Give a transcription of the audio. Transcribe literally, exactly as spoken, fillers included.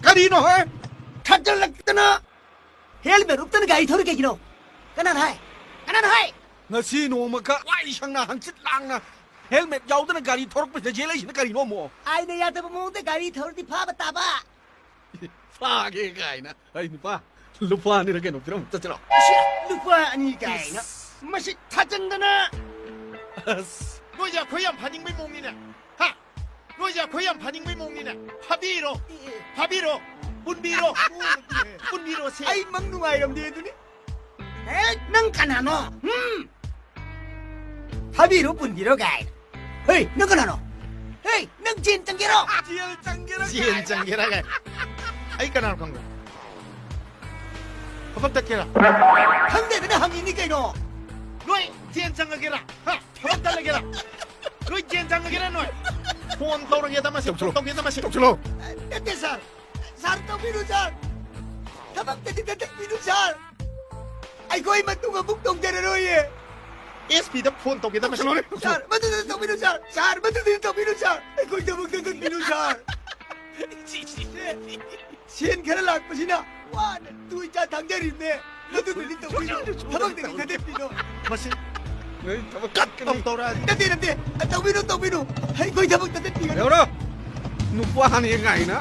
ꯀꯔꯤꯅꯣ, ꯍꯦ? ꯊꯥꯖꯤꯜꯂꯛꯇꯅ ꯍꯦꯜꯃꯦꯠ ꯎꯞꯇꯅ ꯒꯥꯔꯤ ꯊꯧꯔꯤ ꯀꯩꯒꯤꯅꯣ? ꯀꯅꯥꯅ ꯍꯥꯏ? ꯀꯅꯥꯅ ꯍꯥꯏ? ꯉꯁꯤ ꯅꯣꯡꯃꯈꯛ ꯋꯥꯏ ꯁꯪꯅ, ꯍꯪꯆꯤꯠ ꯂꯥꯡꯅ ꯍꯦꯜꯃꯦꯠ ꯌꯥꯎꯗꯅ ꯒꯥꯔꯤ ꯊꯧꯔꯛꯄꯁꯤꯗ ꯖꯦꯜ ꯂꯩꯁꯤꯅ ꯀꯔꯤꯅꯣ ꯑꯃꯨꯛ? ꯑꯥꯏꯟꯅ ꯌꯥꯗꯕ ꯃꯑꯣꯡꯗ ꯒꯥꯔꯤ ꯊꯧꯔꯗꯤ ꯐꯥꯕ ꯇꯥꯕ꯫ ꯐꯥꯒꯦ ꯀꯥꯏꯅ꯫ ꯑꯩ ꯅꯨꯄꯥ, ꯂꯨꯄꯥ ꯑꯅꯤꯔ ꯀꯩꯅꯣ ꯄꯤꯔꯝꯃꯨ, ꯆꯠꯁꯤꯔꯣ? ꯁꯤ, ꯂꯨꯄꯥ ꯑꯅꯤ ꯀꯥꯏꯅ꯫ ꯏꯁ꯫ ꯃꯁꯤ ꯊꯥꯖꯟꯗꯅ꯫ ꯑꯁ꯫ ꯅꯣꯏꯁꯦ ꯑꯩꯈꯣꯏ ꯌꯥꯝ ꯐꯥꯅꯤꯡꯕꯩ ꯃꯑꯣꯡꯅꯤꯅꯦ꯫ ꯍꯥ? ꯅꯣꯏꯁꯦ ꯑꯩꯈꯣꯏ ꯌꯥꯝ ꯐꯥꯅꯤꯡꯕꯩ ꯃꯑꯣꯡꯅꯤꯅꯦ꯫ ꯐꯥꯕꯤꯔꯣ꯫ ꯑꯦ, ꯑꯦ꯫ ꯐꯥꯕꯤꯔꯣ꯫ ꯄꯨꯟꯕꯤꯔꯣ꯫ ꯄꯨꯟꯕꯤꯔꯣꯁꯦ꯫ ꯑꯩ ꯃꯪ ꯅꯨꯡꯉꯥꯏꯔꯝꯗꯦ ꯑꯗꯨꯅꯤ꯫ ꯍꯦ, ꯅꯪ ꯀꯅꯥꯅꯣ? ꯍꯨꯝ? ꯐꯥꯕꯤꯔꯣ, ꯄꯨꯟꯕꯤꯔꯣ ꯀꯥꯏꯅ꯫ ꯍꯦ, ꯅꯪ ꯀꯅꯥꯅꯣ? ꯍꯦ, ꯅꯪ ꯖꯦꯜ ꯆꯪꯒꯦꯔꯣ? ꯖꯦꯜ ꯆꯪꯒꯦꯔꯥ ꯖꯦꯜ ꯀꯥꯏꯅ꯫ ꯆꯪꯒꯦꯔꯥ ꯀꯥꯏꯅ꯫ ꯑꯩ ꯀꯅꯥꯅꯣ ꯈꯪꯕ꯭ꯔꯥ? ꯊꯕꯛ ꯇꯠꯀꯦꯔꯥ? ꯈꯪꯗꯦꯗꯅ ꯍꯪꯉꯤꯅꯤ ꯀꯩꯅꯣ꯫ ꯅꯣꯏ ꯖꯦꯜ ꯆꯪꯉꯒꯦꯔꯥ? ꯍꯥ? ꯊꯕꯛ ꯇꯠꯂꯒꯦꯔꯥ? ꯅꯣꯏ ꯖꯦꯜ ꯆꯪꯉꯒꯦꯔꯥ ꯅꯣꯏ? ꯐꯣꯟ ꯇꯧꯔꯒꯦꯗ ꯃꯁꯤ, ꯐꯣꯟ ꯇꯧꯒꯦꯗ ꯃꯁꯤ꯫ ꯇꯧꯁꯤꯜꯂꯣ꯫ ꯅꯠꯇꯦ ꯁꯥꯔ꯫ ꯁꯥꯔ, ꯇꯧꯕꯤꯔꯨ ꯁꯥꯔ꯫ ꯊꯕꯛꯇꯗꯤ ꯊꯥꯗꯠꯄꯤꯔꯨ ꯁꯥꯔ꯫ ꯑꯩꯈꯣꯏ ꯃꯇꯨꯡ ꯑꯃꯨꯛ ꯇꯧꯖꯔꯔꯣꯏꯌꯦ꯫ ꯑꯦꯁ ꯄꯤꯗ ꯐꯣꯟ ꯇꯧꯒꯦꯗ ꯃꯁꯤ꯫ ꯇꯧꯁꯤꯜꯂꯣꯅꯦ, ꯇꯧꯁꯤꯜꯂꯣ꯫ ꯁꯥꯔ, ꯃꯗꯨꯗ ꯇꯧꯕꯤꯔꯨ ꯁꯥꯔ꯫ ꯁꯥꯔ, ꯃꯗꯨꯗ ꯇꯧꯕꯤꯔꯨ ꯁꯥꯔ꯫ ꯑꯩꯈꯣꯏ ꯊꯕꯛ ꯊꯥꯗꯠꯄꯤꯔꯨ ꯁꯥꯔ꯫ ꯁꯦꯟ ꯈꯔ ꯂꯥꯛꯄꯁꯤꯅ ꯋꯥꯅ ꯇꯨ ꯏꯆꯥ ꯊꯥꯡꯖꯔꯤꯕꯅꯦ꯫ ꯃꯗꯨꯗꯨꯗꯤ ꯇꯧꯕꯤꯔꯨ꯫ ꯊꯕꯛꯇꯗꯤ ꯊꯥꯗꯠꯄꯤꯔꯣ꯫ ꯃꯁꯤ ꯅꯣꯏ ꯊꯕꯛ ꯀꯠ ꯀꯠꯀꯅꯤ꯫ ꯑꯃꯨꯛ ꯇꯧꯔꯛꯑꯗꯤ꯫ ꯅꯠꯇꯦ, ꯅꯠꯇꯦ꯫ ꯇꯧꯕꯤꯔꯨ, ꯇꯧꯕꯤꯔꯨ꯫ ꯑꯩꯈꯣꯏ ꯊꯕꯛ ꯊꯥꯗꯠꯄꯤꯒꯅꯨ꯫ ꯌꯧꯔꯣ꯫ ꯅꯨꯄꯥꯅꯤ ꯀꯥꯏꯅ꯫